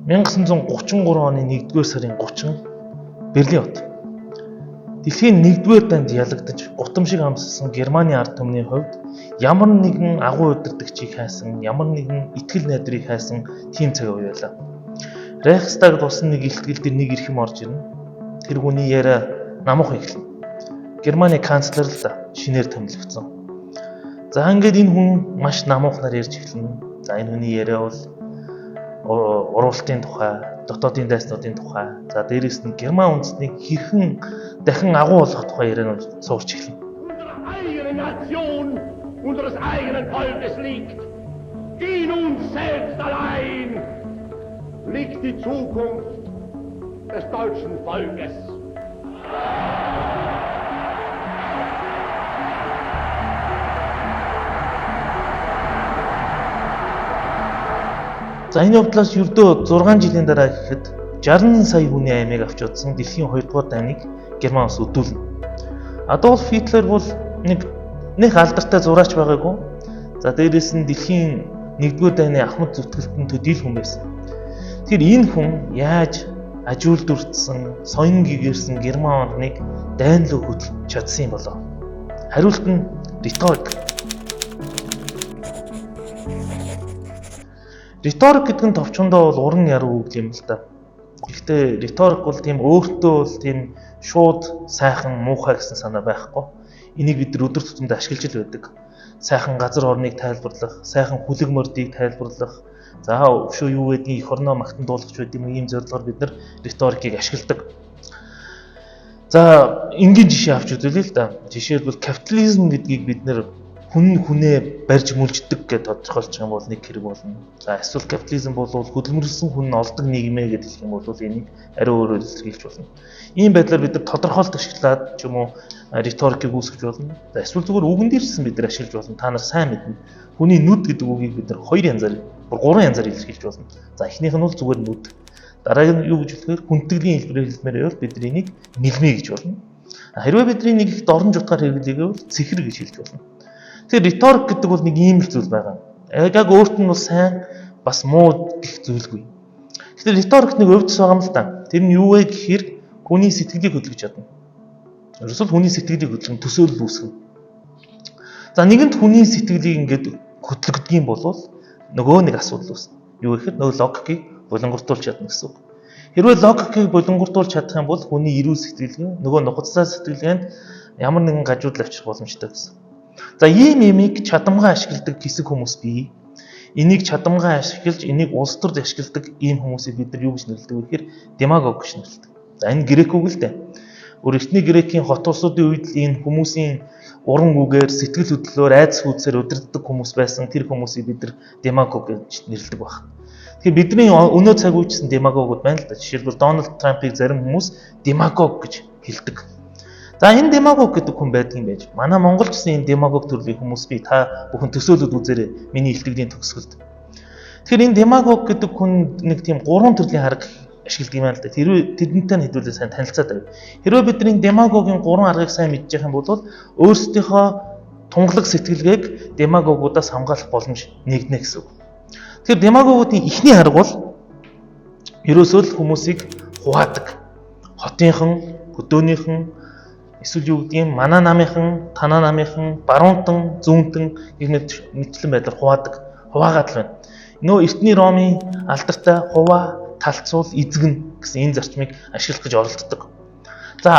1933 оны 1-р сарын 30 Берлин хот. Дэлхийн 1-р дайнд ялагдаж гутам шиг амссан Германы ард түмний хувьд ямар нэгэн агуу удирдагчийг хайсан, ямар нэгэн итгэл найдварыг хайсан тийм цаг үе байлаа. Рейхстаг дусан нэг илтгэл дээр нэг эрхэм орж ирнэ. Тэр хүний яриа намуухан эхэлнэ. Германы канцлер л да шинээр томилогдсон. За ингээд энэ хүн маш намуухнаар ярьж эхэлнэ. За энэ хүний яриа бол уруултын тухай, дотоодын дайснуудын тухай, за дээрэс нь Герман үндэстнийг хэрхэн дахин агуу болгох тухай ярианууд суурч эхэлнэ. Eigene Nation unseres eigenen Volkes liegt. In uns selbst allein liegt die Zukunft des deutschen Volkes. За энэ явдлаас ердөө 6 жилийн дараа гэхэд 60 сая хүний амийг авч удсан дэлхийн 2 дугаар дайныг Герман улс өдүүлнэ. Адольф Хитлер бол нэг алдартай зураач байгаагүй. За дээрэс нь дэлхийн 1-р дайны ахмад зүтгэлтэн төдийл хүн байсан. Тэгэхээр энэ хүн яаж ажиул дүртсэн, соён гэгэрсэн Герман орныг дайн руу хөдөлж чадсан юм болов? Хариулт нь риторик. Риторик гэдэг нь товчондоо бол уран яруу үг юм л да. Гэхдээ риторик бол тийм өөртөө бол тийм шууд сайхан муухай гэсэн санаа байхгүй. Энийг бид нар өдөр тутамд ашиглаж л байдаг. Сайхан газар орныг тайлбарлах, сайхан хүлэг мордыг тайлбарлах, за өшөө юу гэдгийг эх орноо магтан дуулгах байд юм ийм зорилгоор бид нар риторикийг ашигладаг. За энгийн жишээ авч үзүүлье л да. Жишээлбэл капитализм гэдгийг бид нар хүн хүнээ барьж мүлждэг гэж тодорхойлж байгаа юм бол нэг хэрэг болно. За эсвэл капитализм бол хөдөлмөрлсөн хүн нь олдог нийгмээ гэж хэлэх юм бол энийг ариу өөрөөр илэрхийлж болно. Ийм байдлаар бид нар тодорхойлолт ашиглаад ч юм уу риторикийг үүсгэж болно. За эсвэл зүгээр үгэн дээр ч гэсэн бид нар ашиглаж болно. Та нар сайн мэднэ. Хүний нүд гэдэг үгийг бид нар хоёр янзаар, гурван янзаар илэрхийлж болно. За эхнийх нь бол зүгээр нүд. Дараагийн нь юу гэж хэлэхээр хүндэтгэлийн хэлбэрээр хэлмээр байвал бид нар энийг нэлмээ гэж болно. Хэрвээ бидний нэг их дорнож утгаар хэрэглэгээвэл цэхэр гэж хэлж болно. Тэгэхээр риторик гэдэг бол нэг ийм л зүйл байгаа. Яг өөрт нь бол сайн бас муу гэх зүйлгүй. Тэгэхээр риторикт нэг өвдөс байгаа юм л да. Тэр нь юу вэ гэхээр хүний сэтгэлийг хөдөлгөж чадна. Ерөөсөө хүний сэтгэлийг хөдөлгөн төсөөлөл үүсгэнэ. За нэгэнт хүний сэтгэлийг ингээд хөдөлгөдөг юм бол нөгөө нэг асуудал үүснэ. Юу гэхээр нөгөө логикийг булангартуулж чадна гэсэн үг. Хэрвээ логикийг булангартуулж чадах юм бол хүний эрүүл сэтгэлгээ нөгөө нухацтай сэтгэлгээнд ямар нэгэн гажуудал авчрах боломжтой гэсэн. За ийм имийг чадамгаа ашигладаг хэсэг хүмүүс бий. Энийг чадамгаа ашиглаж, энийг улс төрд ашигладаг ийм хүмүүсийг бид нар юу гэж нэрлэдэг вэ гэхээр демагог гэж нэрлэдэг. За энэ грек үг л дээ. Өөр эртний грекийн хот улсуудын үед л энэ хүмүүсийн уран үгээр, сэтгэл хөдлөлөөр, айдас хүйцээр удирддаг хүмүүс байсан. Тэр хүмүүсийг бид нар демагог гэж нэрлэдэг баг. Тэгэхээр бидний өнөө цаг үеичсэн демагогуд байна л да. Жишээлбэл Дональд Трампыг зарим хүмүүс демагог гэж хэлдэг. За энэ демагог гэдэг хүн байдаг юм байж. Манай Монголч гэсэн энэ демагог төрлийн хүмүүс бий. Та бүхэн төсөөлөд үзээрэй миний илтгэлийн төгсгөлд. Тэгэхээр энэ демагог гэдэг хүн нэг тийм гурван төрлийн арга ашигладаг юм байна л да. Тэрвээ тэдэнтэй нь хэдүүлээ сайн танилцаад байв. Хэрвээ бид энэ демагогийн гурван аргыг сайн мэдчих юм бол өөрсдийнхөө тунгалаг сэтгэлгээг демагогуудаас хамгаалах боломж нэгднэ гэсэн үг. Тэгэхээр демагогуудын эхний арга бол ерөөсөө л хүмүүсийг хуваадаг. Хотынхан, хөдөөнийхэн эсвэл юу гэдгийг манай намынхан, танаа намынхан, баруунтан, зүүнтэн гэх мэтлэн байдлаар хуваадаг. Хуваагаад л байна. Нөө эртний Ромын алдартай хуваа, талцуул, эзэгнэ гэсэн энэ зарчмыг ашиглах гэж оролддог. За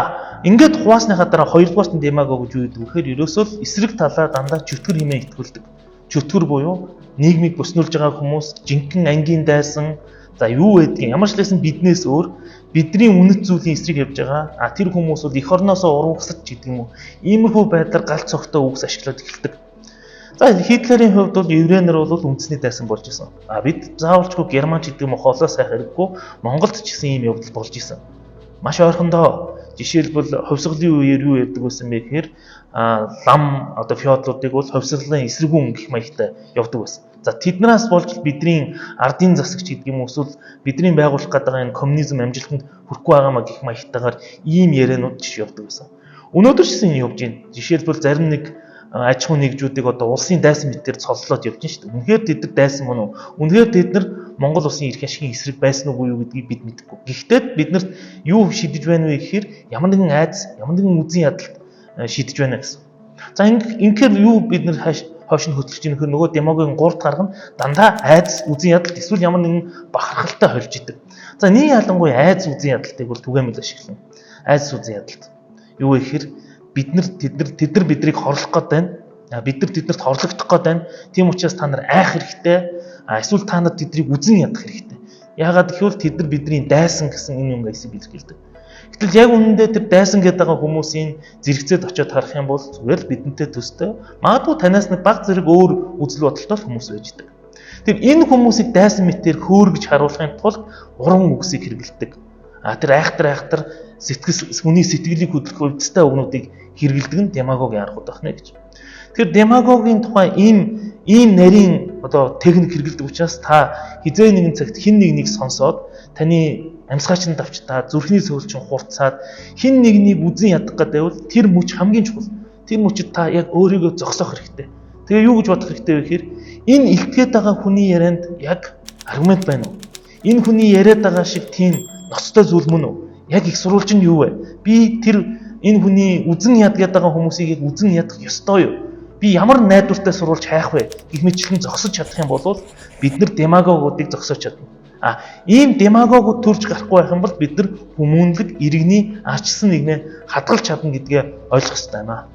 ингээд хуваасныхаа дараа хоёрдугаарт нь демагог гэж юу гэдэг вэ гэхээр ерөөсөө л эсрэг талаа дандаа чөтгөр хэмээн итгүүлдэг. Чөтгөр буюу нийгмийг бүснүүлж байгаа хүмүүс, жинхэнэ ангийн дайсан, за юу гэдгийг ямар ч лсэн биднээс өөр бидний үнэт зүйлийн эсрэг явж байгаа. А тэр хүмүүс бол эх орноосоо урвагсаж гэдэг юм уу. Иймэрхүү байдлаар галт цогтой үгс ашиглаад эхэлдэг. За Хитлерийн хувьд бол еврейнэр бол үндэсний дайсан болж исэн. А бид заавалчгүй германч гэдэг юм уу хоолой сайх хэрэггүй Монголд ч гэсэн ийм явдал болж исэн. Маш ойрхондоо жишээлбэл хувьсгалын үеэр юу ярьдаг байсан бэ гэхээр лам одоо феодлуудыг бол хувьсгалын эсрэгүүн гэх маягтай явдаг байсан. За тэднээс болж бидний ардын засагч гэдэг юм уу эсвэл бидний байгуулах гэдэг энэ коммунизм амжилтанд хүрэхгүй байгаа маа гэх маягтайгаар ийм ярианууд ч явдаг байсан. Өнөөдөр ч гэсэн энэ явж байна. Жишээлбэл зарим нэг аж ахуйн нэгжүүдийг одоо улсын дайсан мэтээр цоллоод явж байна шүү дээ. Үнэхээр тэд нар дайсан мөн үү? Үнэхээр тэд нар Монгол улсын эрх ашигын эсрэг байсан уугүй юу гэдгийг бид мэдэхгүй. Гэхдээ бид нарт юу шидэж байна вэ гэхээр ямар нэгэн айдас, ямар нэгэн үзэн ядалт шидэж байна гэсэн. За, ингэхээр юу бид нар хойш нь хөтлөж ийм гэхээр нөгөө демагогийн 3 дахь арга нь дандаа айдас, үзэн ядалт эсвэл ямар нэгэн бахархалтай холж идэг. За, нэг ялангуяа айдас, үзэн ядалтыг бол түгээмэл ашиглана. Айдас, үзэн ядалт. Юу вэ гэхээр бид нар тэд нар тэд нар биднийг хорлох гээд байна. Бид нар тэднэрт хорлогдох гээд байна. Тийм учраас та нар айх хэрэгтэй. Эсвэл та нар тэднийг үзэн ядах хэрэгтэй. Яагаад гэвэл тэд нар бидний дайсан гэсэн энэ юм гайсыг илэрхийлдэг. Гэтэл яг үнэндээ тэр дайсан гэдэг байгаа хүмүүсийн зэрэгцээд очиод харах юм бол зүгээр л бидэнтэй төстэй, магадгүй танаас нэг баг зэрэг өөр үзэл бодолтой хүмүүс байж идэг. Тэр энэ хүмүүсийг дайсан мэтээр хөөргөж харуулахын тулд уран үгсийг хэрэглэдэг. Тэр айхтар айхтар сэтгэл, хүний сэтгэлийг хөдлөх увдистай үгнүүдийг хэрэглэдэг нь демагогийн аргууд байна гэж. Тэгэхээр демагогийн тухай ийм ийм нарийн одоо техник хэрэглэдэг учраас та хэзээ нэгэн цагт хэн нэгнийг сонсоод таны амьсгаач нь давчтаад, зүрхний цөөлчин хурцаад, хэн нэгнийг үзэн ядах гэдэг байвал тэр мөч хамгийн чухал. Тэр мөчид та яг өөрийгөө зогсоох хэрэгтэй. Тэгээ юу гэж бодох хэрэгтэй вэ гэхээр энэ илтгээд байгаа хүний ярианд яг аргумент байна уу? Энэ хүний яриад байгаа шиг тийм ноцтой зүйл мөн үү? Яг их сурвалж нь юу вэ? Би тэр энэ хүний үзэн ядгаад байгаа хүмүүсийг яг үзэн ядах ёстой юу? Би ямар найдвартай сурвалж хайх вэ? Гэх мэтчлэн зогсож чадах юм бол бид нар демагогуудыг зогсоож чадна. Ийм демагогууд төрж гарахгүй байх юм бол бид нар хүмүүнлэг, иргэний ардчилсан нийгмээ хадгалж чадна гэдгээ ойлгох хэрэгтэй юм аа.